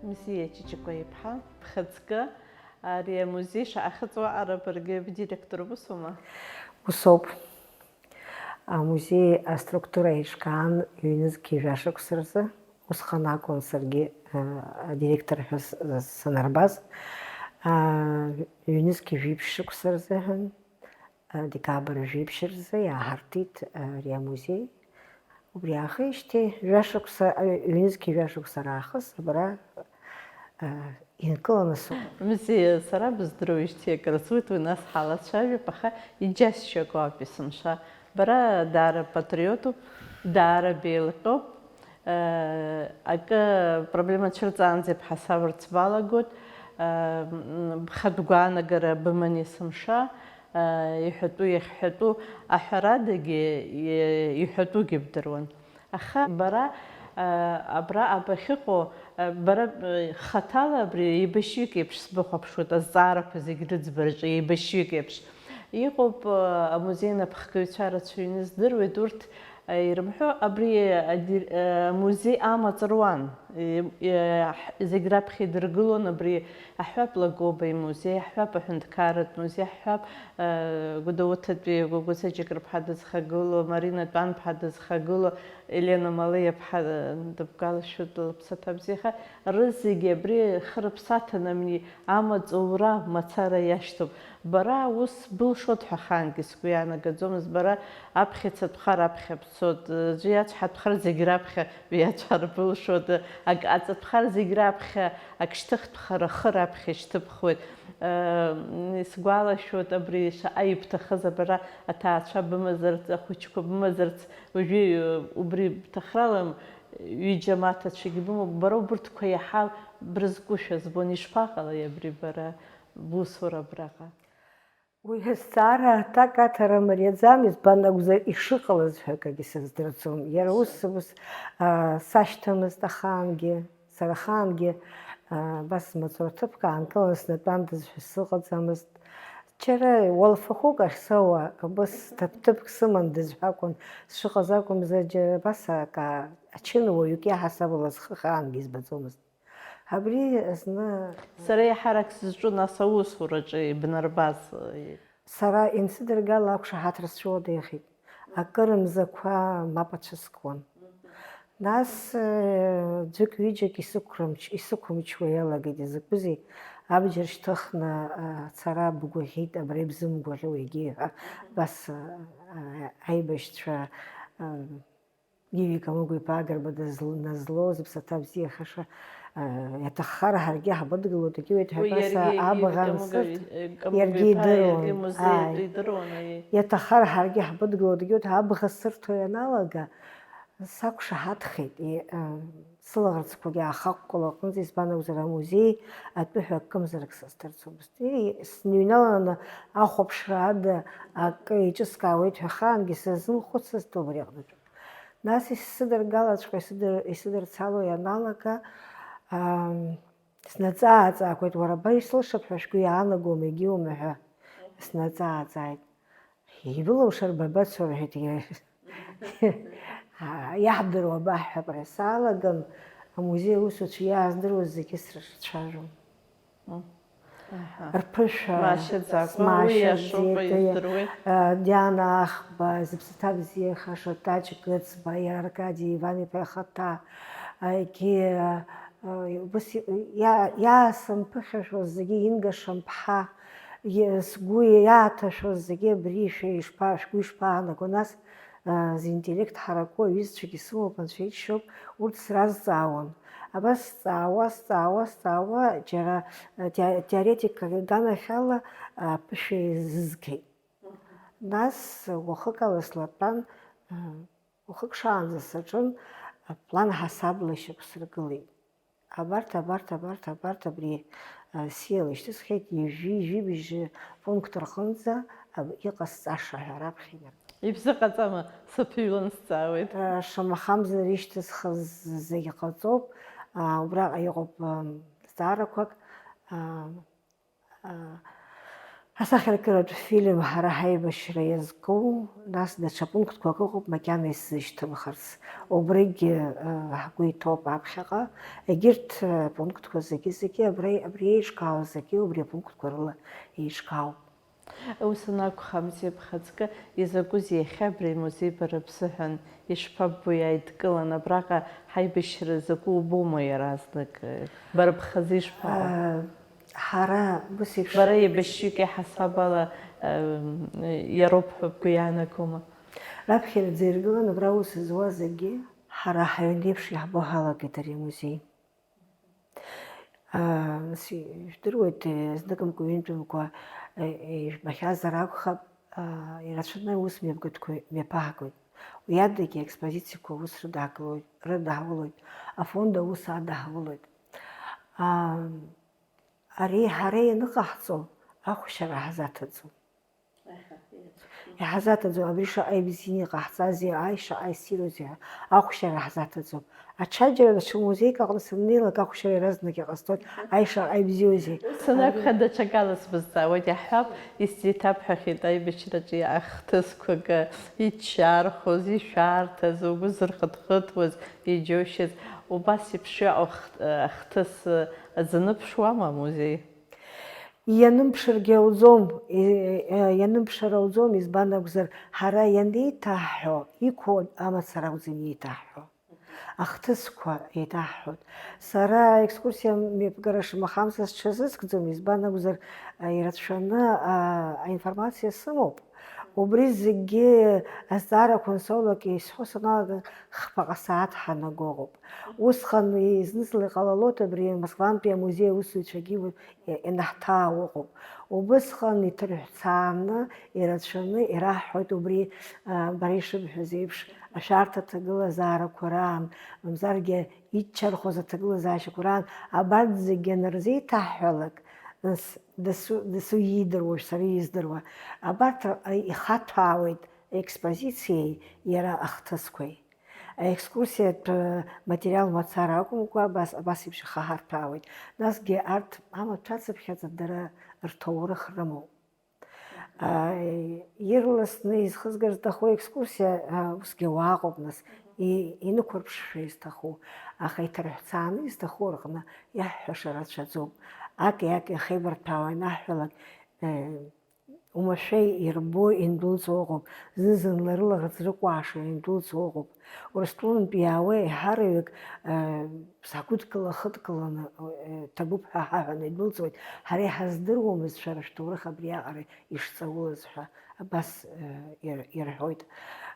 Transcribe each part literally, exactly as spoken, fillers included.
Мзиа Чичикәа-иԥҳа, бхаҵкы, ари амузеи шаахыҵуа аҟара баргьы бдиректор бусума? Усоуп. Амузеи аструктура еиҿкаан ҩнызқьи жәа шықәса рзы, усҟан акәын саргьы адиректор ҳәа санарбаз, ҩнызқьи жәиԥшь шықәса рзыҳәан, декабр жәиԥшь рзы иааҳарҭеит ари амузеи. Убри аахижьҭеи жәа шықәса, ҩнызқьи жәа шықәса раахыс абра инкыланы сыҟоуп. Мзиа, сара быздыруеижьҭеи акыр зуит, уи нас ҳалацәажәап, аха иџьасшьаго ауп есымша. Бара даара патриотуп, даара беилҟьоуп. Акы проблема цәырҵаанӡа ибҳасабырц балагоит. Бхатә гәаанагара быман есымша, иҳәатәу иахьҳәатәу аҳәарадагьы иҳәатәугьы бдыруан. Аха бара абра абахьыҟоу, бара хаҭала абри еибашьҩык еиԥш сбыхәаԥшуеит, азҵаарақәа зегь рыӡбараҿы еибашьҩык еиԥш. Иҟоуп, амузеи напхгаҩцәа рацәаҩны здыруеит, урҭ ирымҳәо абри амузеи амаҵ руан. Зегь раԥхьа идыргылон абри, аҳәап Лакоба имузеи, аҳәап аҳәынҭқарратә музеи, аҳәап Гәдоуҭатәи Гәыгәыса Џьыкырԥҳа дызхагылоу, Марина Тәанԥҳа дызхагылоу, Елена Малиаԥҳа дыбгәалашәоит, лыԥсаҭа бзиаха, рызегьы абри хырԥсаҭа намни амаҵ ура мацара иашьҭоуп. Бара ус былшоит ҳәа ахаангьы сгәы иаанагаӡомызт, бара аԥхьацатә хар аԥхьа бцоит, аӡәы иацәҳатәхар зегь раԥхьа уи иацәҳарбылшоит, ак аҵатәхар зегь раԥхьа, ак шьҭыхтәхар ахы раԥхьа ишьҭыбхуеит. Исгәалашәоит абри шаҟа ибҭахыз абара аҭаацәа бымазарц, ахәыҷқәа бымазарц, уажәы убри бҭахралам, ҩыџьа маҭацәагьы бымоуп, бара убырҭқәа иаҳа брызкушәа збон, ишԥаҟалеи абри бара бусура абраҟа? Уи азҵаара аҭак аҭара мариаӡам, избан акәзар, ишыҟалаз ҳәа акгьы сыздырӡом. Иара ус, ус сашьҭамызт ахаангьы, сара ахаангьы абас маҵура ҭыԥк аанкыланы снатәандаз ҳәа сыҟаӡамызт. Џьара уалафахәык ахь соуа, абас ҭыԥ-ҭыԥк сымандаз ҳәа акәын сшыҟаз акәымзар, џьара абас акы ачын уаҩык иаҳасабала схы ахаангьы избаӡомызт. Абри зны. Сара еиҳарак сызҿу нас аусураҿы ибнарбаз. Сара инсыдыргала ақәшаҳаҭра сцәуадаҩхеит. Акыр мзақәа мап ацәыскуан. Нас ӡәык-ҩыџьак исықәрымч, исықәымчуа иалагеит, изакәызеи, абџьар шьҭыхны ацара бгәаӷьит, абра ибзымгәаӷьуа егьи ҳәа, абас аибашьцәа Гиви Камыгә-иԥа Агрба дызл-, назлоу, зыԥсаҭа бзиахаша, иаҭаххар ҳаргьы ҳбыдгылоит, егьиуеит ҳәа Уи ибаса иаргьы, абӷа иаргьы ансырт, Камыгә-, иаргьы иаргьы идыруан, идыруан, ааи. Идыруан, аи. Иаҭаххар ҳаргьы ҳбыдгылоит, егьиуеит ҳәа абӷа сырҭо ианалага, сақәшаҳаҭхеит, и-, а, сылаӷырӡқәагьы аахаҟәҟәала аҟынӡа, избан акәзар, амузеи атәы ҳәа акымзарак сыздырӡомызт. И-, сныҩналаны ахәаԥшра ада акы еиҿыскаауеит ҳәа ахаангьы сазымхәыцызт убри аҟнытә. Нас исыдыргалаҵәҟьа исыдыр-, исыдырцало ианалага, ам, снаҵаа-ааҵаақәеит, уара абар исылшап ҳәа шәгәы иаанагома, егьиума ҳәа снаҵаа-ааҵааит. Ибылымшар бабацо, рҳәеит, иаҳдыруа баҳҳәап ҳәа салаган, амузеи аусуцәа иааздыруаз зегьы срыцәажәон. Аҳа. Рԥышәа Маашьаӡакәа, уи смаашьаӡеит, иашоуп, издыруеит. А, Диана Ахба, зыԥсаҭа бзиахаша Таҷ Гыцба, иара Аркади Иван-иԥа ихаҭа, а, егьи, а, а, убыс и-, иа-, иаасымԥыхьашәоз зегьы, Инга Шамԥҳа, и-, сгәы иааҭашәоз зегьы абри шәа ишԥа-, шәгәы ишԥаанаго, нас зинтеллект ҳараку аҩызцәагьы сымоуп, анцәа иџьшьоуп, урҭ сразҵаауан. Абас сҵаауа, сҵаауа, сҵаауа, џьара, а, тео-, теоретикак аганахьала, а, ԥышәа еизызгеит. Нас уахык ала слатәан, а, уахык шаанӡа саҿын, аплан ҳасабла ишьақәсыргылеит. Абарҭ, абарҭ, абарҭ, абарҭ абри, а, сиала ишьҭысхьеит, ҩажәи жәибжь пункт рҟынӡа, а, иҟасҵаша ҳәа раԥхьа инаркны. Ибзыҟаҵама, саԥыҩлан сҵаауеит. А, шамахамзар ишьҭысхыз зегь ҟаҵоуп, а, убраҟа иҟоуп, а, зҵаарақәак, а, а, Асахьаркыратә фильм ҳара ҳаибашьра иазку, нас даҽа пунктқәак ыҟоуп макьана исзышьҭымхырц. Убригьы, э, ҳгәы иҭоуп аԥхьаҟа. Егьырҭ, э, пунктқәа зегьы-зегьы абра, абри еиҿкаау зегьы убри апунктқәа рыла еиҿкаауп. Ус анакәха, музеи бхаҵкы, изакәыз иахьа абри амузеи бара бзыҳәан ишԥаббо иааидкылан, абраҟа ҳаибашьра закәу убома иаразнак, э, бара бхазы ишԥаҟоу? Э, ҳара ус еиԥш Бара еибашьҩык иаҳасаб ала, э, иароуп ҳәа бгәы иаанагома? Раԥхьаӡа иргылан абра аус зуа зегьы, ҳара ҳаҩн еиԥш иаҳбо ҳалагеит ари амузеи. Аа, нас ижәдыруеит, е, зныкымкәа, ҩынтәымкәа, е, е, ижәбахьазар акәхап, аа, ирацәаны аус мҩаԥгатәқәа мҩаԥаҳгоит. Уи адагьы аекспозициақәа аус рыдаҳкылоит, рыдаҳулоит, афонд аус адаҳулоит. Аа, ари ҳара ианыҟаҳҵо ахәшьара ҳзаҭаӡом. Иҳазаҭаӡом, абри шаҟа ибзианы иҟаҳҵазеи, ааи, шаҟа иссирузеи ҳәа ахәшьара ҳзаҭаӡом. Аҽаџьара даҽа музеик аҟны саннеилак ахәшьара иаразнак иҟасҵоит, ааи, шаҟа ибзиоузеи. Ус анакәха, даҽакала сбызҵаауеит, иаҳҳәап, исзеиҭабҳәахьеит аибашьраҿы ахҭысқәак иччархәыз, ишәарҭаз, угәы зырхыҭхыҭуаз, иџьоушьаз. Убас еиԥш иҟоу ахҭ-, ахҭыс азынаԥшуама амузеи? Ианымԥшыргьы ауӡом, и-, э, ианымԥшыр ауӡом, избан акәзар, ҳара ианеиҭаҳҳәо, иқәу амацара акәӡам иеиҭаҳҳәо. Ахҭысқәа еиҭаҳҳәоит. Сара аекскурсиа мҩаԥгара шамахамзар сҽазыскӡом, избан акәзар, э, ирацәаны, а, аинформациа сымоуп. Убри зегьы азҵаарақәа ансоулак исҳәо саналага, хԥаҟа сааҭ ҳанаго ыҟоуп. Усҟан зны-зынла иҟалалоит абри Москвантәи амузеи аусзуҩцәагьы ианаҳҭаау ыҟоуп. Убысҟан иҭырҳәцааны, ирацәаны ираҳҳәоит убри, а, бара ишыбҳәаз еиԥш, ашәарҭа аҭагылазаарақәа раан, мамзаргьы иччархәыз аҭагылазаашьақәа раан, абарҭ зегьы анырзеиҭаҳҳәалак, нас, дасу, дасу иидыруа, сара издыруа, абарҭ, а, ихаҭәаауеит аекспозициеи иара ахҭысқәеи. Аекскурсиатә материал мацара акәымкәа, абас, абас еиԥш ихаҳарҭәаауеит. Насгьы арҭ амаҭәацыԥхьаӡа дара рҭоурых рымоуп. А, ирласны изхызгар зҭаху аекскурсиа, а, усгьы уааҟоуп, нас, и-, инықәырԥшшәа изҭаху, аха иҭырҳәцааны изҭаху рҟны иаҳҳәаша рацәаӡоуп. Аки-аки ахеибарҭәаауа ианаҳҳәалак, э, Умашәа ирбо индәылҵуа ыҟоуп, зны-зынла рылаӷырӡ рыкәаша индәылҵуа ыҟоуп. Урыстәылантә иаауа еиҳараҩык, э, сагәыдкыла-хыдкыланы, э, ҭабуп ҳәа ҳаҳәаны идәылҵуеит. Ҳара иҳаздыруамызт шәара шәҭоурых абриаҟара ишҵаулаз ҳәа абас, э, ир-, ирҳәоит.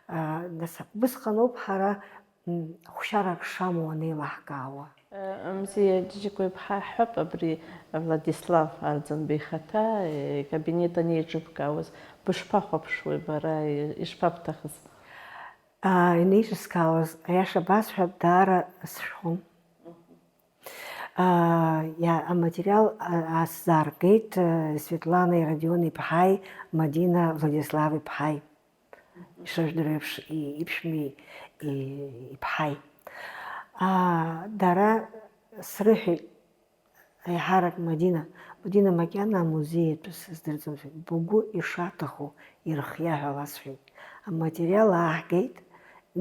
А, нас, убысҟаноуп ҳара М, хәшьарак шамоу анеилаҳкаауа. Э, Мзиа Џьыџьыкәа-иԥҳа ҳҳәап, абри Владислав Арӡынба ихаҭа, э, икабинет анеиҿыбкаауаз, бышԥахәаԥшуеи бара, и-, ишԥабҭахыз? А, инеиҿыскаауаз, аиаша басҳәап, даара сшәхон. А, иа-, аматериал, а, аасзааргеит, э, Светлана Родион-иԥҳаи Мадина Владислав-иԥҳаи. Ишыжәдыруа еиԥш, и-, иԥшәми, и-, иԥҳаи. Аа, дара срыҳәеит, еиҳарак Мадина, Мадина макьана амузеи атәы сыздырӡом, сҳәеит, бгәы ишаҭаху ирхиа ҳәа ласҳәеит. Аматериал ааҳгеит,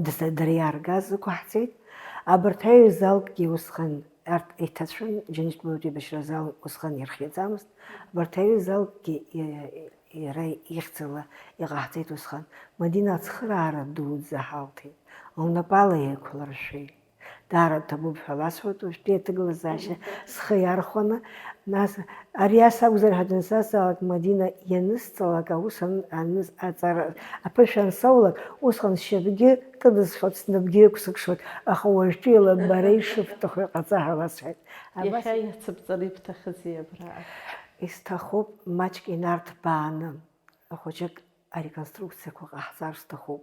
дас-, дара иааргаз ықәаҳҵеит. Абарҭ аҩызалкгьы усҟан, арҭ иҭацәын, Џьынџьтәылатәи еибашьразы ала усҟан ирхиаӡамызт. Абарҭ аҩызалкгьы и-, Иара ихьӡала иҟаҳҵеит усҟан. Мадина ацхыраара дуӡӡа ҳалҭеит. Лнапала еиқәлыршәеит. Даара ҭабуп ҳәа ласҳәоит уажәтәи аҭагылазаашьа схы иархәаны. Нас, ари ас акәзар ҳәа дансазҵаалак, Мадина ианысҵалак, аус ан-, аныз-, аҵара, аԥышәа ансоулак, усҟан сшьапгьы кыдысҟьоит, снапгьы ықәсыкшоит, аха уажәтәи ала бара ишыбҭаху иҟаҵа ҳәа ласҳәеит. Абас Иахьа иацыбҵар ибҭахызи абраҟа? Исҭахуп маҷк инарҭбааны. Ахәыҷык ареконструкциақәа ҟаҳҵар сҭахуп.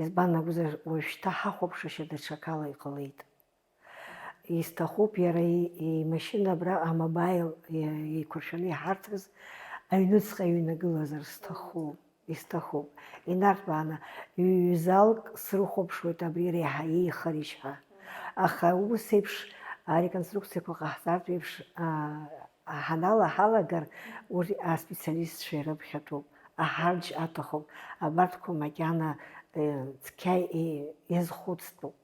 Избан акәзар, уажәшьҭа ҳахәаԥшышьа даҽакала иҟалеит. Исҭахуп иара и-, имашьына абраҟа амобаил и-, еиқәыршәаны иҳарҭаз аҩныҵҟа иҩнагылазар сҭахуп, исҭахуп. Инарҭбааны ҩ-залк срыхәаԥшуеит абри реиҳа еихарыжь ҳәа. Аха ус еиԥш ареконструкциақәа ҟаҳҵартә еиԥш, аа, ҳанала ҳалагар, урҭ аспециалистцәа ирыԥхьатәуп, аҳарџь аҭахуп, абарҭқәа макьана, э, цқьа и-, иазхәыцтәуп.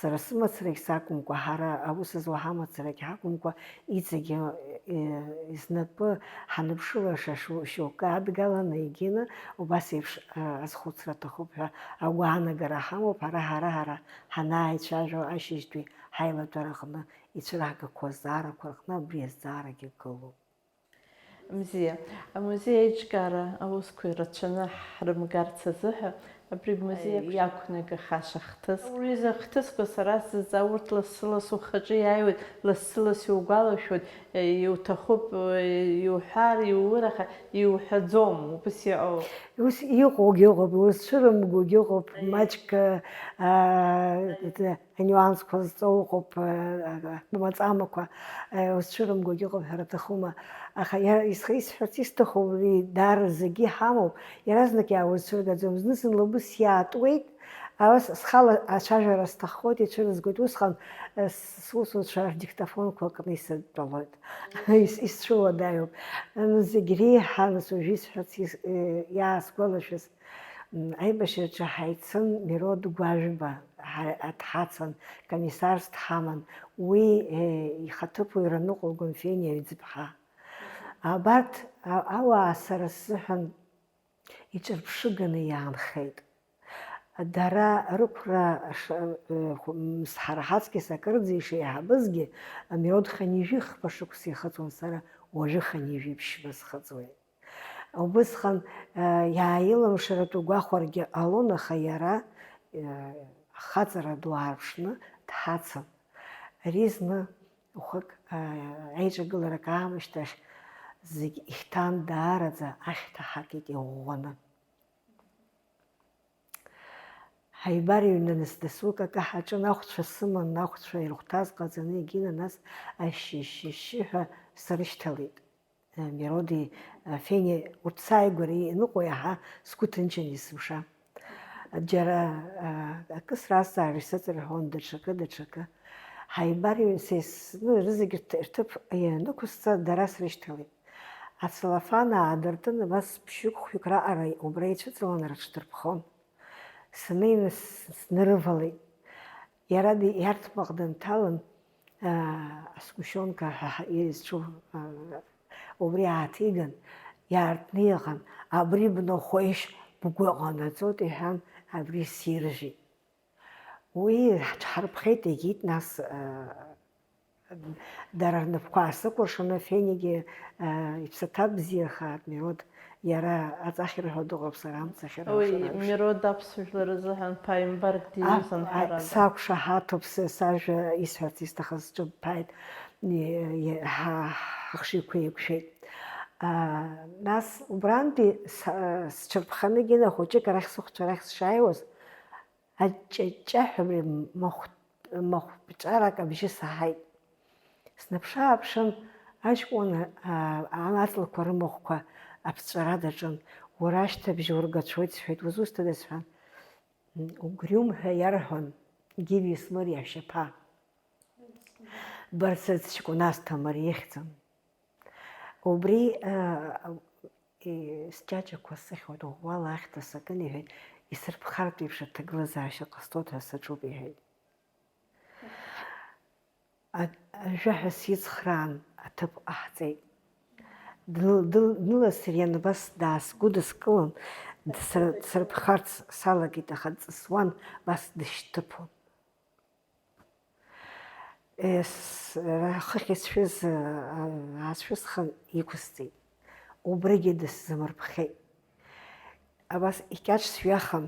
Сара сымацарагь сакәымкәа, ҳара аус зуа ҳамацарагь ҳакәымкәа, иҵегьы, э, знапы ҳаныԥшылаша шу-, шьоукы адгаланы егьины убас еиԥш, э, азхәыцра аҭахуп ҳәа агәаанагара ҳамоуп, ҳара, ҳара, ҳара ҳанааицәажәо ашьыжьтәи ҳаилатәара аҟны ицәыраагақәоу азҵаарақәа рҟны абри азҵаарагьы гылоуп. Мзиа. Амузеи аиҿкаара аусқәа ирацәаны ҳрымгарц азыҳәа абри бмузеи Аиеи. Иақәнагахаша хҭыс. Уи рзы ахҭысқәа сара сзызҵаа урҭ лассы-ласс ухаҿы иааиуеит, лассы-ласс иугәалашәоит, иуҭахуп иуҳәар, иуур, аха иуҳәаӡом, убыс иҟоу. Ус иҟоугьы ыҟоуп, узцәырымгогьы ыҟоуп, Аиеи. Маҷк, аа, Аиеи. Анюансқәа зҵоу ыҟоуп, э, э, маҵамақәа, э, узцәырымгогьы ыҟоуп ҳәа рҭахума? Аха иара исха-, исҳәарц исҭаху, уи даара зегьы иҳамоуп, иаразнак иаауцәыргаӡом, зны-зынла убыс иаатуеит, ас схала ацәажәара сҭаххоит, ицәырызгоит, усҟан, э, с-, сусуцәа рдиктофонқәа кны исыдтәалоит, ис-, исцәыуадаҩуп. Аны зегь реиҳа, нас, уажәы исҳәарц ис-, э, иаасгәалашәаз, М, аибашьраҿы ҳаицын Мирод Гәажәба, ҳа-, дҳацын, комиссарс дҳаман, уи, е, ихаҭыԥуаҩра ныҟәылгон Фениа Ҩӡыԥҳа. Абарҭ, а-, ауаа сара сзыҳәан иҿырԥшыганы иаанхеит. Дара рықәра ш-, е, хә-, м, с-, ҳара ҳаҵкьыс акырӡа ишеиҳабызгьы, Мирод хынҩажәи хԥа шықәса ихыҵуан, сара уажәы хынҩажәи ԥшьба схыҵуеит. Убысҟан, э, иааилымшаратәы гәахәаргьы ҟалон, аха иара, э, ахаҵара ду аарԥшны дҳацын. Ари зны уахык, э, аиҿагыларак аамышьҭахь зегь ихьҭан даараӡа ахьҭа ҳакит иӷәӷәаны. Ҳаибарыҩнаны дасу акака ҳаҿын, ахәцәа сыман, ахәцәа ирыхәҭаз ҟаҵаны егьина, нас ашьшьы-шьшьы ҳәа срышьҭалеит. Мироди, Фени, урҭ сааигәара ианыҟоу иаҳа сгәы ҭынчын есымша. Џьара, а, акы сразҵаар исыҵырҳәон, даҽакы, даҽакы. Ҳаибарыҩ-, са ис-, ну, рызегь рҭ-, рҭыԥ ианықәысҵа, дара срышьҭалеит. Ацеллофан аадыртын, абас ԥшьҩык-хәҩык раҟара убра ицәыҵаланы рыҽдырԥхон. Саныҩнас снарывалеит. Иара ди-, иарҭмаҟ дынҭалан, аа, асгәышьонка ҳәа ҳа-, изҿу, аа, убри ааҭиган, иаартны иҟан, абри бнахәеишь, бгәы ҟанаҵоит, иҳәан, абри сиржәит. Уи ҳҽҳарԥхеит, егьит, нас, аа, Дара рнапқәа аасыкәыршаны, Фенигьы, э, иԥсаҭа бзиахааит, Мирод, иара аҵахьра ҳәа дыҟоуп, сара амцахьра Уи ҳәа. Мирод аԥсуа жәлар рзыҳәан ԥааимбарк диҩызан, ҳәарада. Сақәшаҳаҭуп, сы-, сажәа исҳәарц исҭахыз сҿыбԥааит, и-, и-, ҳа-, ҳахшыҩқәа еиқәшәеит. А, нас убрантәи са-, сҽырԥханы Гена хәыҷык арахь сыхәцәа рахь сшааиуаз, аҷҷаҷҷаҳәа абри махә-, махәҿарак абжьы саҳаит. Снаԥшы-ааԥшын, аҷкәын, аа, аҵлақәа рымахәқәа аԥҵәара даҿын. Уара ашьҭыбжь ургацәоит, сҳәеит, узусҭада, сҳәан. Угрюм ҳәа иарҳәон, Гиви Смыр иашьаԥа. Барцыц ҷкәын Асҭамыр ихьӡын. Убри, аа, и-, сҷаҷақәа сыхьуеит, ӷәӷәала ахьҭа сакын, иҳәеит, исырԥхартә еиԥш аҭагылазаашьа ҟасҵоит ҳәа саҿуп, иҳәеит. А-, ажәаҳәа сицхраан, аҭыԥ ҟаҳҵеит. Дныл-, дыл-, дныласыр ианбас даасгәыдыскылон, дсыр-, дсырԥхарц салагеит, аха дҵысуан, бас дышьҭыԥон. Ес-, хыхь исшәыз, а, аацәысхын иқәысҵеит. Убригьы дысзамырԥхеит. Абас икьаҿ сҩахан,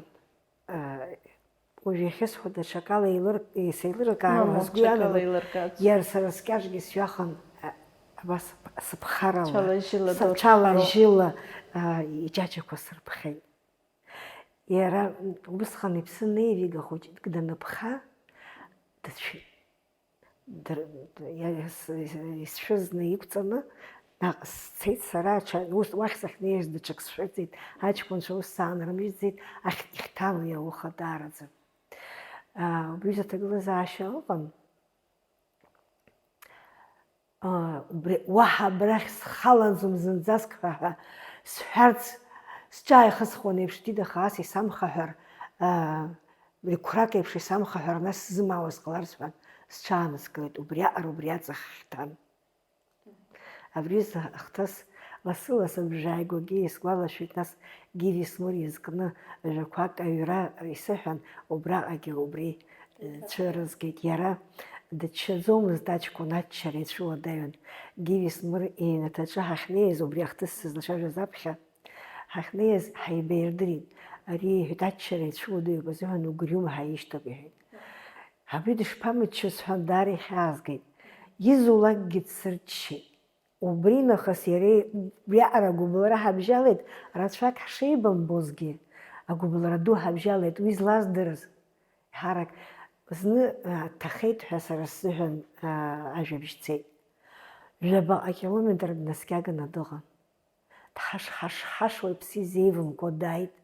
а, уажә иахьысҳәо даҽакала еилыр-, сеилыркаарын, Мамоу, сгәы даҽакала иаанагон, еилыркаац. Иара сара скьаҿгьы сҩахан, а, абас сыԥхарала, Цәалажьыла са-, дурԥхароуп. Цәалажьыла, а, иҷаҷақәа сырԥхеит. Иара убысҟан иԥсы неивига хәыҷык даныԥха, дыцәеит. Дыр-, иа-, ис-, ис-, исшәыз наиқәҵаны, наҟ сцеит сара, аҽа-, ус, уахь сахьнеиз даҽак сшәырҵеит, аҷкәынцәа ус саанрымжьыцит, ахь-, ихьҭан уи ауха даараӡа. Аа, убри аҩыза аҭагылазаашьа ыҟан. аа, убри, уаҳа абрахь схалаӡом зынӡаск ҳәа, ҳәа сҳәарц сҿы ааихысхуан еиԥш, Дида, аха ас исамхаҳәар, аа, Мрықәрак еиԥш исамхаҳәар, нас сзымаауа сҟаларц ҳәа сҽааныскылеит, убриаҟара убри аҵахь хьҭан. Абри зны ахҭыс лассы-лассы бжааигәагьы исгәалашәеит, нас Гиви Смыр изкны жәақәак аҩра исыҳәан, убраҟагьы убри, э, цәырызгеит. Иара дыччаӡомызт аҷкәын, аччара ицәуадаҩын. Гиви Смыр иҩнаҭаҿы ҳахьнеиз, убри ахҭыс сызлацәажәоз аԥхьа, ҳахьнеиз ҳаибаирдырит. Ари иҳәеит, аччара ицәуадаҩуп азыҳәан угрҩым ҳәа ишьҭоуп, иҳәеит. Абри дышԥамыччоз ҳәа даара ихьаазгеит. Изулакгьы дсырччеит. Убри нахыс иареи убриаҟара агәыбылра ҳабжьалеит, рацәак ҳшеибамбозгьы, агәыбылра ду ҳабжьалеит, уи злаздырыз. Ҳарак зны, а, дҭахеит ҳәа сара сзыҳәан, а, ажәабжь цеит. Жәабаҟа километр днаскьаганы дыҟан. Дҳашҳашҳашуа иԥсы изеивымго дааит.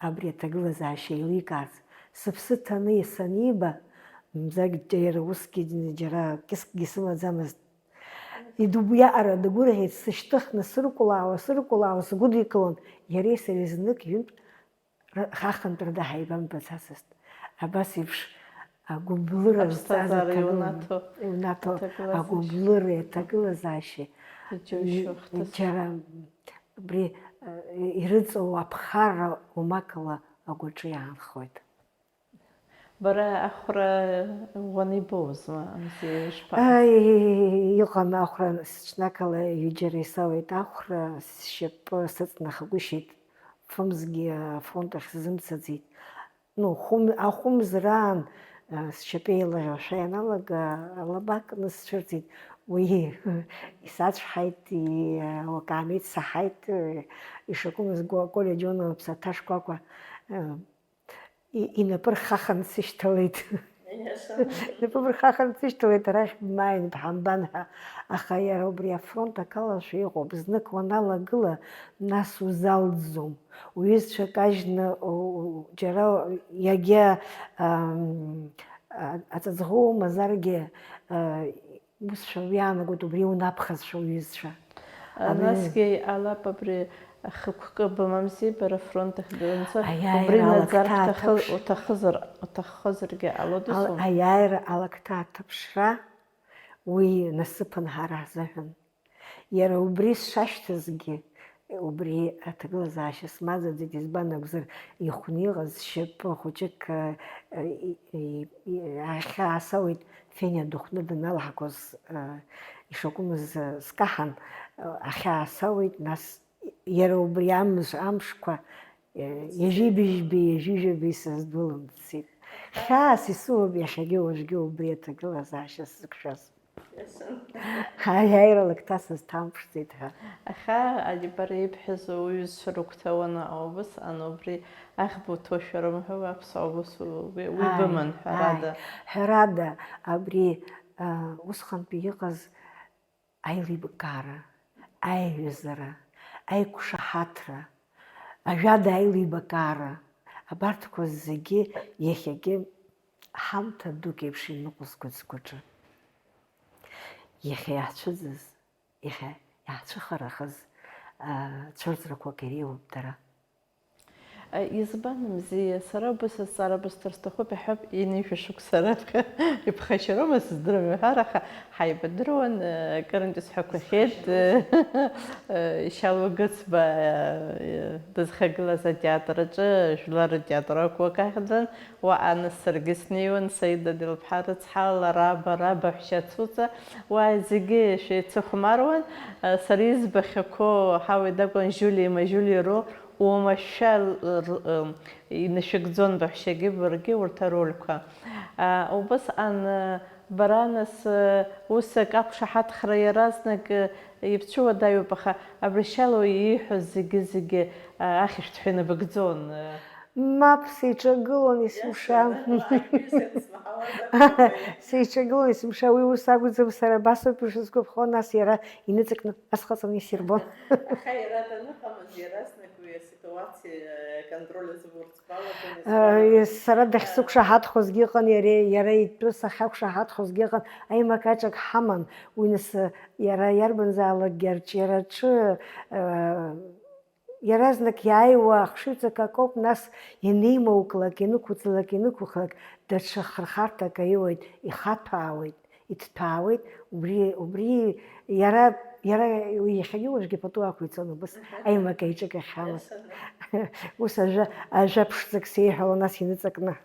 Абри аҭагылазаашьа еиликаарц, сыԥсы ҭаны саниба, мамзаргьы иара усгьы џьара кьыскгьы сымаӡамызт. Идубиаҟара дгәырӷьеит, сышьҭыхны сыркәлаауа, сыркәлаауа сгәыдикылон, иареи сареи знык ҩынтә р-, хахантәра даҳаибамбацацызт. Абас еиԥш агәыблыра зҵаз аԥсҭазаара аҭагыла-, иунаҭо, иунаҭо аҭагылазаашьа. Агәыблыреи аҭагылазаашьеи. Иџьоушьо ахҭыс. Џьара убри, э, ирыҵоу аԥхарра умакала агәаҿы иаанхоит. Бара ахәра ӷәӷәаны ибоузма, Амзиа, ишԥаҟаз? Аи, иҟан ахәра, ҽнакала ҩыџьара исауеит ахәра, сшьапы сыҵнахагәышьеит, фымзгьы афронт ахь сзымцаӡеит. Ну, хәым-, ахәымзраан, а, сшьапы еилаӷьашәа ианалага, алаба кны сцәырҵит. Уи исацәҳаит, и-, акаамеҭ саҳаит, ишакәымыз гәы-, Коля Џьонова ԥсаҭа шкәакәа, а, и-, инапы рхахан дсышьҭалеит. Иашаны. Инапы рхахан дсышьҭалеит, арахь бмааин, бҳамбан ҳәа. Аха иара убри афронт акалашәа иҟоуп. Знык уаналагыла, нас узалҵӡом. Уҩызцәа кажьны, у-, у-, џьара иагьа, ам, а-, аҵаҵӷәы умазаргьы, а, усшәа уиаанагоит, убри унапхазшәа уҩызцәа. А, абри насгьы алап абри ахықәкы бымамзи, бара фронт ахь данца, аиааира убри наӡар алакҭа шәҭахы-, аҭаԥш-, уҭахызар, уҭаххозаргьы ҟалодаз ал-, ум? Аиааира алакҭа аҭаԥшра, уи насыԥын ҳара ҳзыҳәан. Иара убри сшашьҭазгьы, убри аҭагылазаашьа смаӡаӡеит, избан акәзар, ихәны иҟаз шьапы хәыҷык, э, и-, и-, и-, ахьаасауеит, Фениа дыхәны даналҳақәоз, э, ишакәымыз, э, скаҳан, э, ахьаасауеит, нас иара убри амш-, амшқәа, э, ҩажәи быжьбеи, ҩажәи жәабеи сыздәылымҵит. Хьаас исымоуп иахьагьы уажәгьы убри аҭагылазаашьа сзықәшәаз. Аиааира лакҭа сызҭамԥшӡеит ҳәа. Аха, али, бара ибҳәаз уҩызцәа рыгәҭа уанаҟоу убысҟан, убри аӷба уҭоушәа рымҳәо аԥсуаа убыс уи, уи ааи, быман, ҳәарада. Ааи. Ҳәарада, абри, а, усҟантәи иҟаз аилибакаара, аиҩызара, аиқәшаҳаҭра, ажәада аилибакаара, абарҭқәа зегьы иахьагьы ҳамҭа дук еиԥш иныҟәызгоит сгәаҿы. Иахьа иаҳцәыӡыз, иахьа иаҳцәыхарахаз, а, цәырҵрақәак иреиуоуп дара. Избан, Мзиа, сара убас азҵаара бысҭар сҭахуп, иҳәап, ҩынҩажәа шықәса раԥхьа иԥхашьароума сыздырам иҳәар, аха ҳаибадыруан, акырынтә исҳәақәахьеит, Шьалуа Гыцба дызхагылаз атеатр аҿы, жәлар ртеатр акәу акахьӡан, уаҟа нас саргьы снеиуан, Саида Делԥҳа рыцҳа, лара, бара, баҳәшьа Цуца, уа зегьы шәеицыхәмаруан, сара избахьақәоу Ҳауеи Дагәан, Жулиеи Мажулиеи рол, уамашәа р-, р-, м, инышәыгӡон баҳәшьагьы баргьы урҭ арольқәа. А, убысҟан, а, бара нас, а, ус ак ақәшаҳаҭхра иаразнак, а, ибцәуадаҩуп, аха абри Шьалуа ииҳәоз зегьы-зегьы, а, ахьышәҭҳәа инабыгӡон, а. Мап, сеиҿагылон есымша. Сеиҿагылон есымша, уи ус акәӡам, сара абасоуп ишысгәаԥхо, нас иара иныҵакны асҟаҵаны исирбон. Аха иара даныҟамыз, иаразнак уи Сара дахьсықәшаҳаҭхозгьы ыҟан, иара, иара итәы сахьақәшаҳаҭхозгьы ыҟан, аимак-аҿак ҳаман, уи нас, иара иарбанзаалакгьы арҿиараҿы, иаразнак иааиуа ахшыҩҵак акоуп, нас ианеимоуклак, ианықәыӡлак, ианықәыхлак, даҽа хырхарҭак аиуеит, ихаҭәаауеит, иҭҭәаауеит, убри, убри иара, иара уи иахьагьы уажәгьы пату ақәиҵон убыс, аха, аимак-аиҿак ахьалаз. Ус ажәа, ажәа ԥшӡак сеиҳәалон, нас иныҵакны.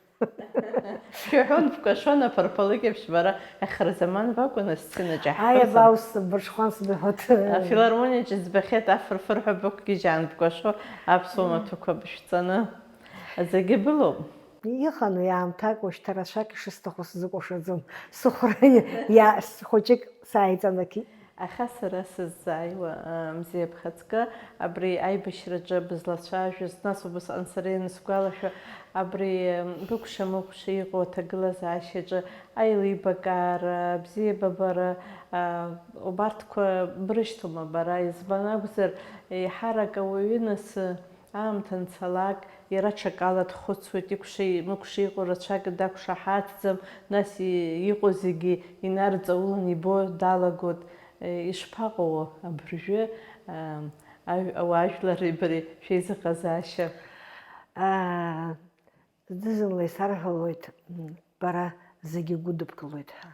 Шәҳәон, бкәашон аԥарԥалыкь еиԥш бара, ахырзаман бакәын асценаҿ. Ааи, иаҳҳәозар, абаус, бырҽхәан сбыҳәоит. Афилармониаҿ избахьеит, афырфырҳәа бықәгьежьаан бкәашо, аԥсуа маҭәақәа бышәҵаны. Зегьы былоуп. Иҟан уи аамҭак, уажәшьҭа рацәак ишысҭаху сзыкәашаӡом. Сыхәра иа-, хәыҷык сааиҵанакит. Аха сара сыззааиуа, а, мзиа бхаҵкы, абри аибашьраҿы бызлацәажәоз, нас убасҟан сара ианысгәалашәа, абри, м, быкәша-мыкәша иҟоу аҭагылазаашьаҿы аилибакаара, абзиабабара, а, убарҭқәа брышьҭоума бара? Избан акәзар, еиҳарак ауаҩы нас, Аамҭа анцалак, иара ҽакала дхәыцуеит, икәшеи-мыкәшеи иҟоу рацәак дақәшаҳаҭӡам, нас и-, иҟоу зегьы инарҵаулан ибо далагоит. Е, ишԥаҟоу абыржәы, а, ажә-, ауаажәлари бареи шәеизыҟазаашьа? Аа, зны-зынла исарҳәалоит, м, бара зегьы гәыдыбкылоит ҳәа.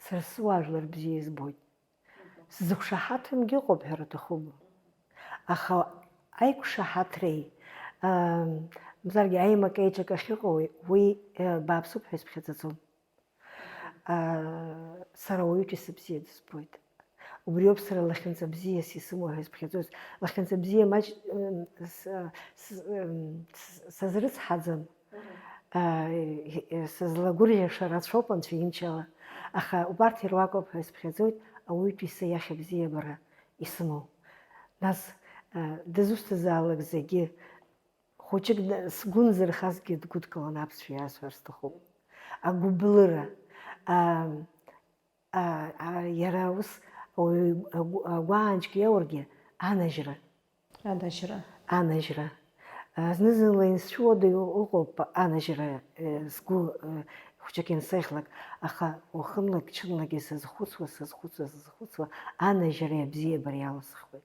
Сара сыуаажәлар бзиа избоит. Сзықәшаҳаҭымгьы ыҟоуп ҳәара аҭахума? Аха аиқәшаҳаҭреи, аа, мамзаргьы аимак-аиҿак ахьыҟоу, уи, э, бааԥсуп ҳәа исԥхьаӡаӡом. Аа, сара уаҩытәыҩса бзиа дызбоит. Убриоуп сара лахьынҵа бзиас исымоу ҳәа исԥхьаӡоз. Лахьынҵа бзиа маҷ, м, с-, с-, м, с-, сазрыцҳаӡам. Аа, сызлагәырӷьаша рацәоуп Анцәа имчала, аха убарҭ ируакуп ҳәа исԥхьаӡоит ауаҩытәыҩса иахь абзиабара исымоу. Нас, аа, дызусҭазаалак зегьы, хәыҷык д-, сгәы нзырхазгьы дгәыдкылан аԥсшәа иасҳәар сҭахуп. Агәыблыра, аа, А, а, иара ус ауаҩы агәы-, агәаанџьк иауаргьы, анажьра. Анажьра. Анажьра. А, зны-зынла инсцәуадаҩу ыҟоуп анажьра, э, сгәы, э, хәҷык инсеихлак, аха уахынлак-ҽынлагьы сазхәыцуа, сазхәыцуа, сазхәыцуа, анажьреи абзиабареи аласхуеит.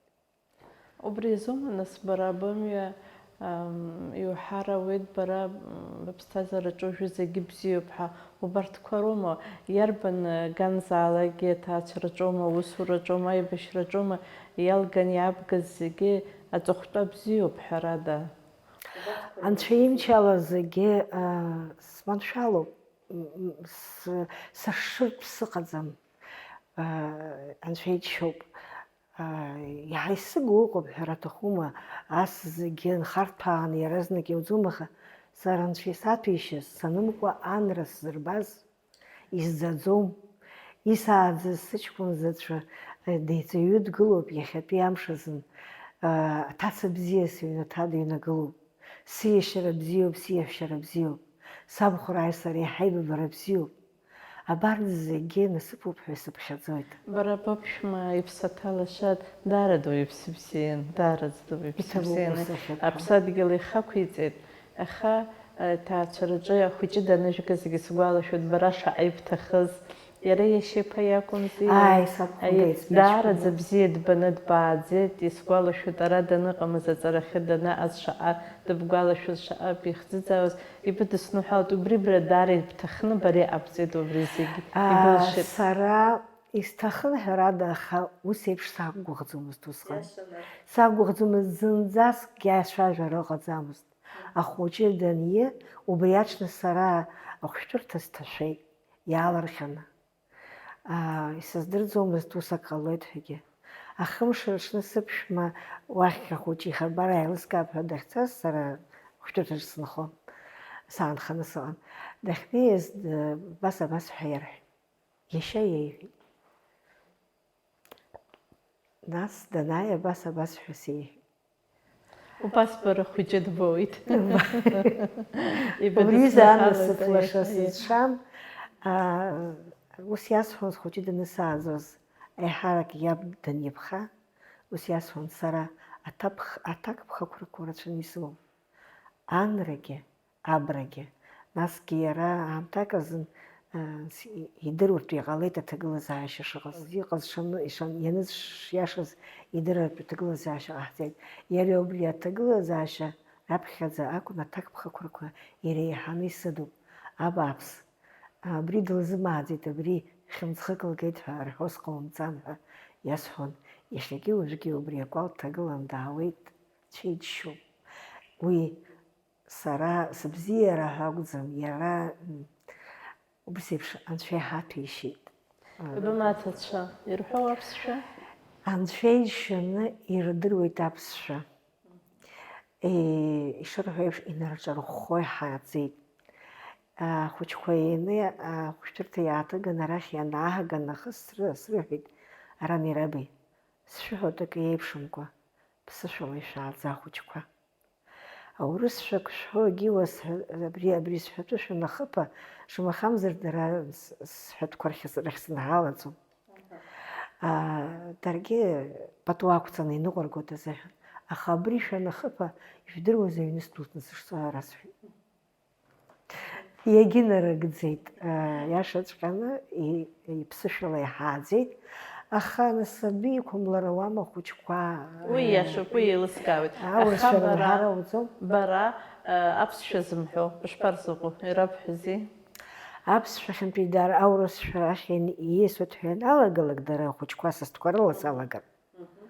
Убри азоума, нас, бара бымҩа, ам, иуҳәар ауеит, бара, м, быԥсҭазаараҿы уажәы зегьы бзиоуп ҳәа, убарҭқәа роума, иарбан, э, ганзаалакгьы аҭаацәараҿоума, аусураҿоума, аибашьраҿоума, иалган иаабгаз зегьы аҵыхәтәа бзиоуп, ҳәарада. Анцәа имчала зегьы, а, сманшәалоуп, м, м, с-, сашшыртә сыҟаӡам, а, Анцәа иџьшьоуп. Ааи, иаҳа исыгу ыҟоуп ҳәара аҭахума, ас зегьы нхарҭәааны иаразнак иауӡом, аха сара Анцәа исаҭәеишьаз санымкуа анра сзырбаз, исӡаӡом. Исааӡаз сыҷкәын заҵәы, э, деиҵаҩы дгылоуп иахьатәи амш азын. Э, аҭаца бзиа сыҩнаҭа дыҩнагылоуп. Сиашьара бзиоуп, сиашәшьара бзиоуп. Сабхәрааи сареи ҳаибабара бзиоуп. Абарҭ зегьы насыԥуп ҳәа исыԥхьаӡоит. Бара быԥшәма иԥсаҭа лаша даараӡа уаҩԥсы бзиан, даараӡа уаҩԥсы бзиан. Иҭабуп ус ахьыԥҳәа. Аԥсадгьыл ихақәиҵеит, аха, э, ҭаацәараҿы ахәыҷы даныжәгазгьы сгәалашәоит, бара шаҟа ибҭахыз. Иара иашьа иԥа иакәымзи? Ааи, сакәхандеит, Аи, сбыҷкәын. Даараӡа бзиа дбаны дбааӡеит, исгәалашәоит, ара даныҟамыз аҵарахьы данаҟаз шаҟа дыбгәалашәоз, шаҟа бихӡыӡаауаз, ибыдысныҳәалт, убри бара даара ибҭахны, бара иҟабҵеит убри зегьы, Аа, ибылшеит. Сара исҭахын, ҳәарада, аха ус еиԥш сақәгәыӷӡомызт усҟан. Иашаны. Сақәгәыӷӡомызт, зынӡаск иацәажәара ыҟаӡамызт. Ахәыҷы даниы, убри аҽны сара ахәшәтәырҭа сҭашәеит, иаалырҟьаны. Аа, исыздырӡомызт ус ак ҟалоит ҳәагьы. Ахымш рыҽны сыԥшәма уахь ахәыҷы ихабар ааилыскаап ҳәа дахьцаз, сара хәшәтәырҭаҿ сынхон, саанханы сыҟан. Дахьнеиз, д-, абас, абас ҳәа иарҳәеит. Иашьа иеиҳәеит. Нас данааи, абас, абас ҳәа сеиҳәеит. Убас бара хәыҷы дбоит. Убри ҩыза анасыԥ лаша сызшам, аа, ус иасҳәон схәыҷы данысааӡоз, аиҳарак иаб даниԥха, ус иасҳәон, сара аҭакԥхықәрақәа рацәаны исымоуп. Анрагьы, абрагьы. Насгьы иара аамҭак азын идыруартә иҟалеит аҭагылазаашьа шыҟаз. Иҟаз шаны, ианыз шиашаз идыруартә аҭагылазаашьа ҟаҳҵеит. Иара убри аҭагылазаашьа раԥхьаӡа акәын аҭакԥхықәрақәа иреиҳаны исыдуп. Абааԥс, абри дылзымааӡеит, абри хьымӡӷык лгеит ҳәа рҳәо сҟалымҵан ҳәа иасҳәон. Иахьагьы уажәгьы убри акәал дҭагылан даауеит, дцәеиџьшьоуп. Уи сара сыбзиара ҳәа акәӡам, иара, м, убас еиԥш анцәа иҳаҭәеишьеит. Ибымаҭацәа ирҳәо аԥсшәа? Анцәа иџьшьаны ирдыруеит аԥсшәа. Е, ишырҳәо еиԥш, инарҿархәхо иҳааӡеит. Ахәыҷқәа еины ахәышәтәырҭа иааҭыган арахь ианаага нахыс сры-, срыҳәеит, арани раби, сшәыҳәоит акы еиԥшымкәа, ԥсышәала ишәааӡа, ахәыҷқәа. Аурысшәак шәҳәогьы уасҳәа-, абри, абри сҳәатәы шәанахыԥа, шамахамзар дара с-, сҳәатәқәа рахь с-, рахь сынҳалаӡом. Аа, даргьы пату ақәҵаны иныҟәыргоит азыҳәан. Аха абри шәанахыԥа, ижәдыруаз аҩны сдәылҵны сышцо ара сҳәеит. Иагьынарыгӡеит, аа, иашаҵәҟьаны, и-, иԥсышәала иҳааӡеит. Аха нас абри иқәымлар ауама ахәыҷқәа? Уи иашоуп, уи еилыскаауеит. Аха аурысшәа бара, рымҳәар ауӡом? Бара, аа, аԥсшәа зымҳәо бышԥарзыҟоу, ирабҳәазеи? Аԥсшәа хьанҭа идара аурысшәа ахь ин-, ииасуеит ҳәа ианалагалак, дара ахәыҷқәа са стәқәа рыла салагар. Мгм.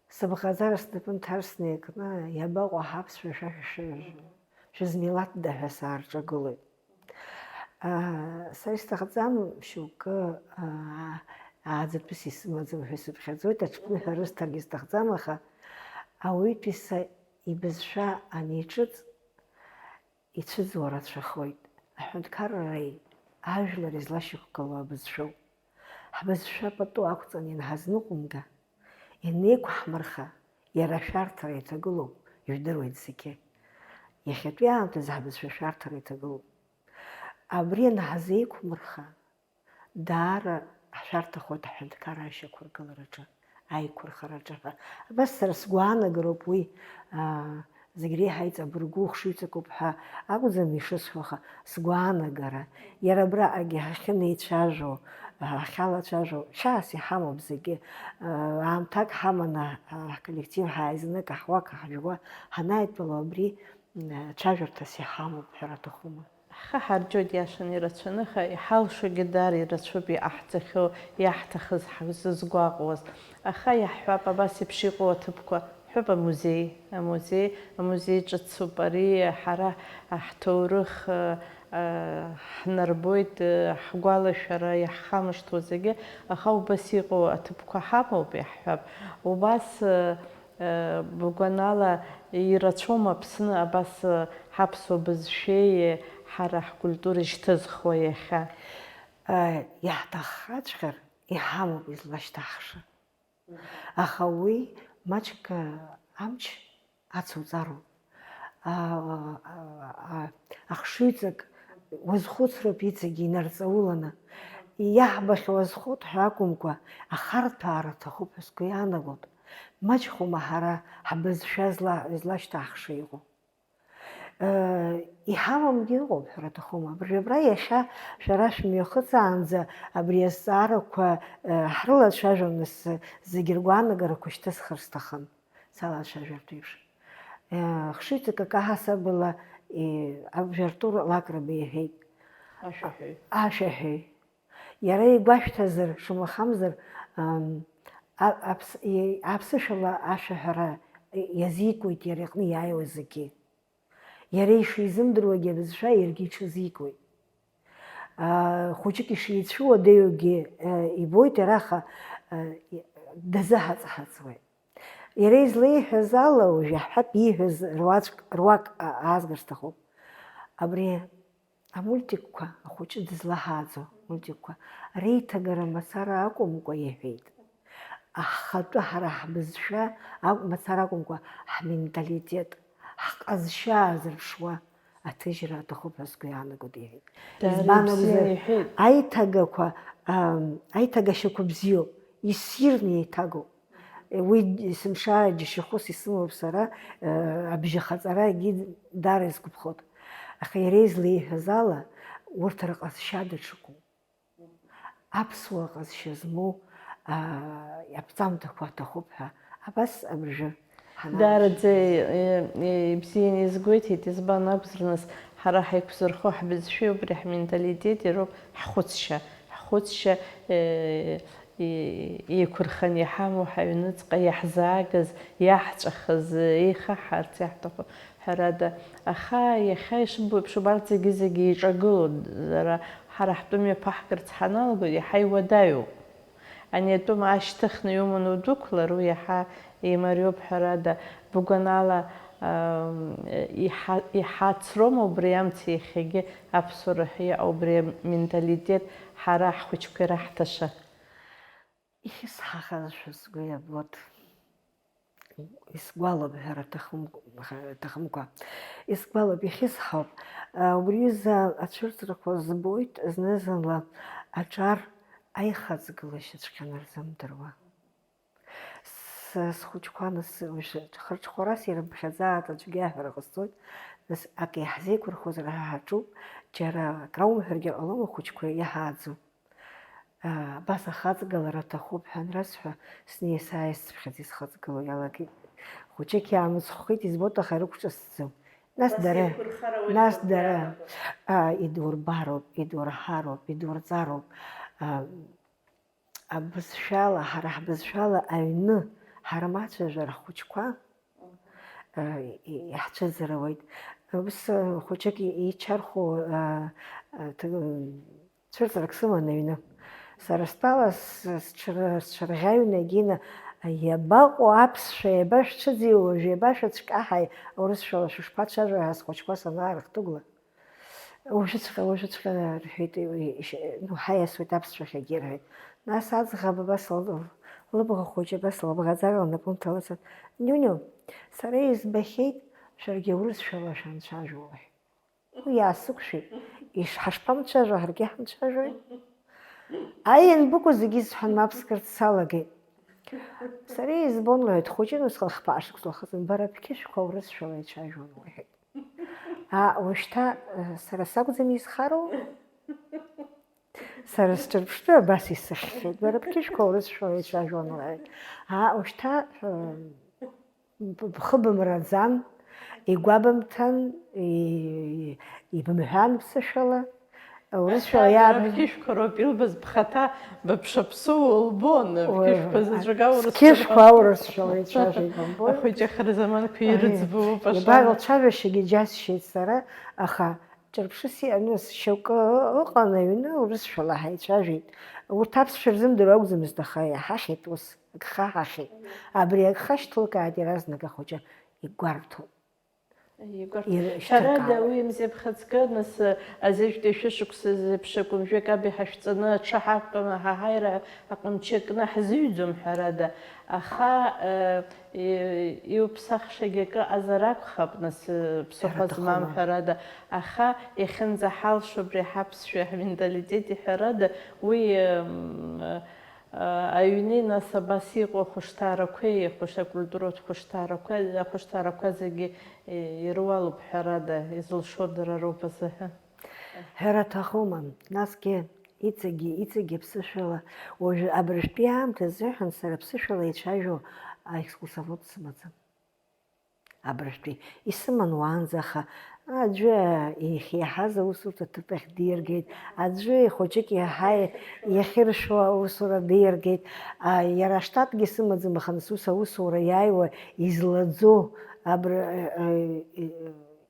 Сыбӷаӡара снапы нҭарсны иакны, иабаҟоу ҳаԥсшәа шәа-, шәа-, шәа-, шәызмилаҭда ҳәа саарҿагылоит. Аа, сара исҭахӡам шьоукы, аа, ааӡатәыс исымаӡам ҳәа сыԥхьаӡоит, аҽԥныҳәа рысҭаргьы сҭахӡам, аха ауаҩытәыҩса ибызшәа аниҿыҵ, ицәыӡуа рацәахоит. Аҳәынҭқарреи ажәлари злашьақәгылоу абызшәоуп. Ҳбызшәа пату ақәҵаны ианҳазныҟәымга, ианеиқәҳмырха, иара ашәарҭара иҭагылоуп, ижәдыруеит зегьы. Иахьатәи аамҭазы ҳбызшәа ашәарҭара иҭагылоуп. Абри анҳазеиқәмырха, даара ҳшәарҭахоит аҳәынҭқарра ашьақәыргылараҿы, аиқәырхараҿы ҳәа. Абас сара сгәаанагароуп уи, аа, зегь реиҳа иҵабыргу хшыҩҵакуп ҳәа акәӡам ишысҳәо, аха сгәаанагара, иара абраҟагьы ҳахьынеицәажәо, ҳахьалацәажәо, хьаас иҳамоуп зегьы, аа, аамҭак ҳаманы, аа, ҳколлектив ҳааизаны, каҳуак ҳажәуа ҳанааидтәало абри, м, цәажәарҭас иҳамоуп ҳәара аҭахума? Ҳхы ҳарџьоит, иашан, ирацәаны, аха иҳалшогьы даара ирацәоуп иҟаҳҵахьоу, иаҳҭахыз, ҳзызгәаҟуаз. Аха иаҳҳәап, абас еиԥш иҟоу аҭыԥқәа, ҳҳәап, амузеи, амузеи, амузеи ҿыцуп. Ари ҳара ҳҭоурых, ы, ы, ҳнарбоит, ы, ҳгәалашәара иаҳхамышҭуа зегьы, аха убас иҟоу аҭыԥқәа ҳамоуп, иаҳҳәап. Убас, ы, Бгәанала, ирацәоума Аԥсны абас ҳаԥсуа бызшәеи ҳара ҳкультуреи шьҭызхуа иахьа? Иаҳҭаххаҵәҟьар, иҳамоуп излашьҭаҳхша. Аха уи маҷк амч ацуҵароуп. Ахшыҩҵак уазхәыцроуп иҵегьы инарҵауланы. Иаҳбахьоу азхәыҭ ҳәа акәымкәа, ахарҭәаара аҭахуп ҳәа сгәы иаанагоит. Маҷхәума ҳара ҳбызшәа зла-, излашьҭаҳхша иҟоу? Иҳамамгьы ыҟоуп, ҳәара аҭахума? Абри абра иахьа шәара шәмҩахыҵаанӡа абри азҵаарақәа ҳрылацәажәон, нас зегьы ргәаанагарақәа шьҭысхыр сҭахын, салацәажәартә еиԥш. Хшыҩҵак акы аҳасабала, Абжьартур Лакраба иҳәеит. Ашәаҳәаҩ. Ашәаҳәаҩ. Иара игәашәҭазар, шамахамзар, ам, а-, аԥс-, и-, аԥсышәала ашәаҳәара иазикуеит иара иҟны иааиуа зегьы. Иара ишизымдыруагьы абызшәа иаргьы иҽазикуеит. А, хәыҷык ишицәуадаҩугьы, а, ибоит иара, аха, а, и-, дазыҳаҵ-ҳаҵуеит. Иара излеиҳәаз ала, уажә иаҳҳәап, ииҳәаз руаӡәк, руак, а, аазгар сҭахуп. Абри Амультикқәа, ахәыҷы дызлаҳааӡо амультикқәа реиҭагара мацара акәымкәа, иҳәеит, ахатәы ҳара ҳбызшәа акә-, мацара акәымкәа, ҳменталитет, ҳҟазшьа аазырԥшуа аҭыжьра аҭахуп ҳәа сгәы иаанагоит, иҳәеит. Даара избан ибзианы акәзар, иҳәеит. Аиҭагақәа, ам, аиҭагашьақәа бзиоуп, иссирны еиҭагоуп. Уи есымша џьашьахәыс исымоуп сара, абжьахаҵарагьы даара исгәаԥхоит. Аха иара излеиҳәаз ала, урҭ рҟазшьа даҽакуп. Аԥсуа ҟазшьа змоу, аа, аԥҵамҭақәа аҭахуп ҳәа абас абыржәы ҳаналацәажәоз. Даараӡа, е, е, ибзианы иазгәеиҭеит, избан акәзар, нас, ҳара ҳаиқәзырхо ҳбызшәеи убри ҳменталитети роуп ҳхәыцшьа, ҳхәыцшьа, е, е, еиқәырханы иҳамоу ҳаҩныҵҟа иаҳзаагаз, иаҳҵәахыз, еихаҳарц иаҳҭаху. Ҳәарада, аха иахьа ишыббо еиԥш убарҭ зегьы-зегьы еиҿагылоуп, ара ҳара ҳтәы мҩаԥаҳгарц ҳаналго, иаҳа иуадаҩуп. Ани атәым аашьҭыхны иуманы удәықәлар, уи иаҳа еимариоуп, ҳәарада, быгәанала, ам, иҳа-, иҳацроума убри амца иахьагьы аԥсуара ҳәа иҟоу убри аменталитет ҳара ҳхәыҷқәа ираҳҭаша? Ихьысҳахазшәа сгәы иабоит. Исгәалоуп, ҳәара аҭахым-, аҭахымкәа. Исгәалоуп, ихьысҳауп. Убри изы ацәырҵрақәа збоит, зны-зынла аҿар аихаҵгылашьаҵәҟьа нарзымдыруа. Са схәыҷқәа нас, уажә хырҽхәарас ирыԥхьаӡааит, аӡәгьы аҳәара ҟасҵоит, нас ак иаҳзеиқәырхозар ҳәа ҳаҿуп, џьара акраумҳәаргьы ҟалом, ахәыҷқәа иҳааӡом. Абас ахаҵгылара аҭахуп ҳәа анрасҳәа, снеи-сааи сцыԥхьаӡа исхаҵгыло иалагеит. Хәыҷык иаамыцхәхеит, избоит, аха ирықәҿасӡом. Нас дара, нас дара, идурбароуп, идурҳароуп, идурҵароуп. Абызшәала, ҳара ҳбызшәала аҩны ҳармацәажәар ҳхәыҷқәа, иаҳцәыӡырауеит. Ус хәыҷык ичархәо, цәырҵрак сыман аҩны. Сара стәала сҽырӷьаҩны егьина иабаҟоу аԥсшәа, иабашәцәыӡи уажә, иабашәыцәкаҳаи, урысшәала шәышԥацәажәои ҳәа схәыҷқәа санаарыхҭыгәла. Уажәыҵәҟьа, уажәыҵәҟьа, рҳәеит, ну, ҳаиасуеит аԥсшәахьагьы, рҳәеит. Нас аӡӷаб абас лыбӷа хәыҷы абас лыбӷаҵара лнапы нҭалыҵын, Нюню, сара избахьеит, шәаргьы урысшәала шәанцәажәо, лҳәеит. Уи иаасықәшәеит, ишҳашԥамцәажәо, ҳаргьы ҳамцәажәои? Аи, ианбыкәу зегьы исҳәан, мап скырц салагеит. Сара избон, лҳәеит, хәыҷын усҟан хԥа шықәса лхыҵын, бара бқьышәқәа урысшәала ицәажәон, лҳәеит. А, ушьҭа, сара сакәӡами изхароу? Сара сҿырԥштәы абас исыхьхьеит, бара бқьышәқәа урысшәала ицәажәон, лҳәеит. А, ушьҭа, б-, бхы бымраӡан, игәабымҭан, и-, ибымҳәан ԥсышәала, урысшәала иааб-, бқьышәқәа роуп илбаз, бхаҭа быԥшаԥсу улбон, бқьышәқәа заҵәык аурыс бқьышәқәа аурысшәала ицәажәеит, бымбои? Ахәыҷы ахырзаманқәа ирыӡбоуп, аша. Ибар лцәажәашьагьы џьасшьеит сара, аха ҿырԥшыс ианыз шьоукы ыҟан аҩны, урысшәала ҳаицәажәеит. Урҭ аԥсшәа рзымдыруа акәӡамызт, аха иаҳахьеит ус. Агха ҳахьеит. Абри агха шьҭылкааит иаразнак ахәыҷы, игәарҭоит. Игәарҭоит. Ҳәарада, уи мзеиԥхаҵкы, нас, азежәтәи шәышықәса зеиԥш акәымжәы акаби ҳашәҵаны аҽы ҳақәтәаны ҳаҳаира аҟамчы акны ҳзыҩӡом, ҳәарада. Аха, э, и-, иуԥсахшагьы акы ыҟазар акәхап, нас, э, ԥсыхәа змам, ҳәарада. Аха иахьынӡаҳалшо абри ҳаԥсшәа ҳменталитет иҳәарада, уи, э, м, э, Аҩни, нас, абас иҟоу ахәышҭаарақәеи, ахәышҭ-, акультуратә хәышҭаарақәа, ахәышҭаарақәа зегьы, е, ируалуп, ҳәарада, изылшо дара роуп азыҳәа. Ҳәара аҭахума, насгьы, иҵегьы, иҵегьы аԥсышәала, уажәы абыржәтәи аамҭа азыҳәан сара аԥсышәала еицәажәо аекскурсовод сымаӡам. Абыржәтәи исыман уаанӡа, аха аӡәы иахьиаҳаз аусурҭа аҭыԥ ахь диргеит, аӡәы ихәыҷык иаҳа иахьыршәуа аусура диргеит. А, иара аштатгьы сымаӡам, аха нас ус аусура иааиуа излаӡо абра, э, э,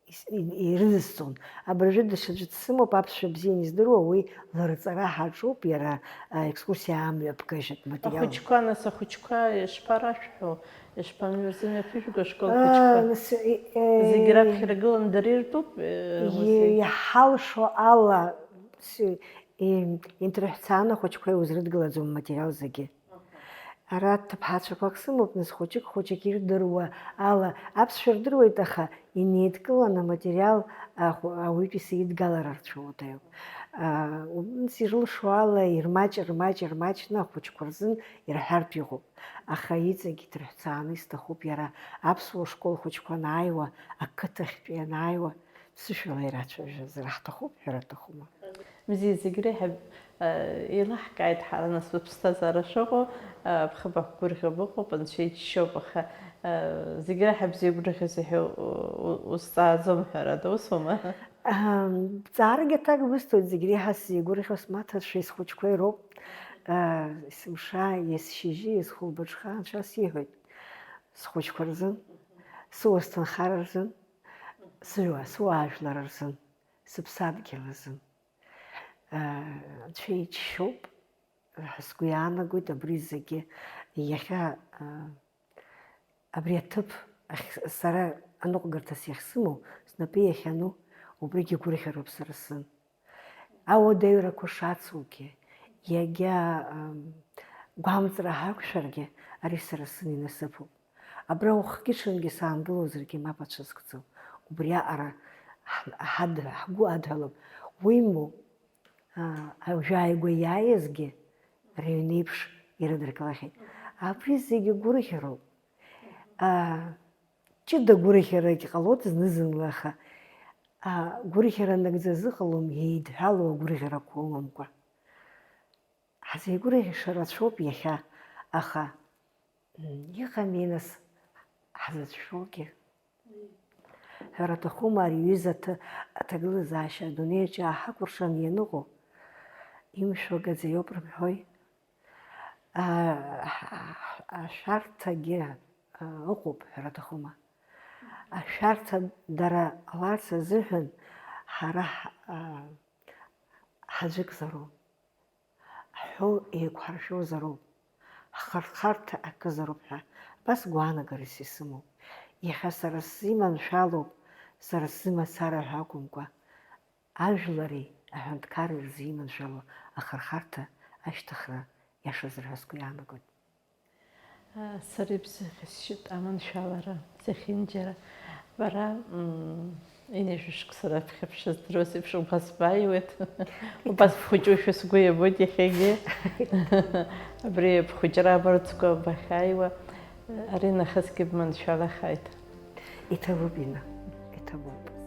ис-, и-, ирыдысҵон. Абыржәы даҽаӡәы дсымоуп, аԥсшәа бзианы издыруа, уи лырҵара ҳаҿуп, иара, а, екскурсиа амҩаԥгашьатә материал. Ахәыҷқәа, нас, ахәыҷқәа ишԥарашәҳәо? Ишԥамҩа рзымҩаԥыжәго ашкол хәыҷқәа? Аа, нас, э, э, зегьы раԥхьа иргыланы дара иртәуп, э, и-, ус еиԥш. Иҳалшо ала, с-, и-, инҭырҳәцааны ахәыҷқәа иузрыдгылаӡом аматериал зегьы. Аха. Ара ҭыԥҳацәақәак сымоуп, нас, хәыҷык-хәыҷык ирдыруа ала, аԥсшәа рдыруеит, аха инеидкыланы аматериал ахә-, ауаҩытәыҩса идгалар рцәоудаҩуп. Урҭ ирылшо ала ирмаҷ, рмаҷ, рмаҷны ахәыҷқәа рзын ирҳәартә иҟоуп. Аха иҵегь иҭырҳәцааны исҭахуп иара аԥсуа школ хәыҷқәа анааиуа, ақыҭахьтәи анааиуа, ԥсышәала ирацәажәазар ҳҭахуп, ҳәара аҭахума? Мзиа, зегь реиҳа, э, еилаҳкааит ҳара, нас, быԥсҭазаара шыҟоу, э, бхы бақәгәырӷьо быҟоуп, анцәа иџьшьоуп, аха, э, зегь реиҳа бзиа гәырӷьо зҳәо у-, у-, узҵааӡом, ҳәарада, усума? Ам, ҵаарагьы аҭак бысҭоит, зегь реиҳа сзеигәырӷьо смаҭацәеи схәыҷқәеи роуп. Э, есымша, есшьыжьы, есхәылбыҽха анцәа сиҳәоит. Схәыҷқәа рзын, сыуасҭынхара рзын, сыҩуа-, сыуаажәлар рзын, сыԥсадгьыл азын. Анцәа иџьшьоуп ҳәа сгәы иаанагоит абри зегьы. Иахьа, а, абри аҭыԥ ахь сара аныҟәгарҭас иахьсымоу, снапы иахьану, убригьы гәырӷьароуп сара сзын. Ауадаҩрақәа шацугьы, иагьа, ам, гәамҵра ҳақәшәаргьы, ари сара сзын инасыԥуп. Абра ухгьы-ҽынгьы саангылозаргьы мап ацәыскӡом. Убриаҟара ҳ-, ҳад-, ҳгәы адҳәалоуп. Уимоу, а, уажәааигәа иааиазгьы рыҩнеиԥш ирыдыркылахьеит. Абри зегьы гәырӷьароуп. А, ҷыда гәырӷьарагь ҟалоит зны-зынла, аха, а, гәырӷьара нагӡа зыҟалом, еидҳәалоу агәырӷьарақәа умамкәа. Ҳзеигәырӷьаша рацәоуп иахьа, аха, м, иҟами, нас, ҳзацәшәогьы. Ҳәара аҭахума, ари аҩыза аҭы-, аҭагылазаашьа адунеи аҿы ааҳакәыршан ианыҟоу? Имшәо агаӡа иоуп рымҳәои? А, ҳ-, ҳ-, ашәарҭагьы, а, ыҟоуп, ҳәара аҭахума? Ашәарҭа дара ҟаларц азыҳәан ҳара ҳ-, а, ҳаӡәыкзароуп. Ҳҳәоу еиқәҳаршәозароуп, ҳхырхарҭа акызароуп ҳәа абас гәаанагарас исымоуп. Иахьа сара сзы иманшәалоуп, сара сзы мацара ҳәа акәымкәа, ажәлари аҳәынҭқарреи рзы иманшәалоу ахырхарҭа ашьҭыхра иашазар ҳәа сгәы иаанагоит. Сара ибзыӷьасшьоит аманшәалара зехьынџьара. Бара, м, ҩажәа шықәса раԥхьа бшыздыруаз еиԥш, убас бааиуеит, убас бхәыҷушәа сгәы иабоит иахьагьы. Абри абхәыҷра абарҵқәа бахьааиуа, ари нахысгьы бманшәалахааит. Иҭабуп, Инна, иҭабуп.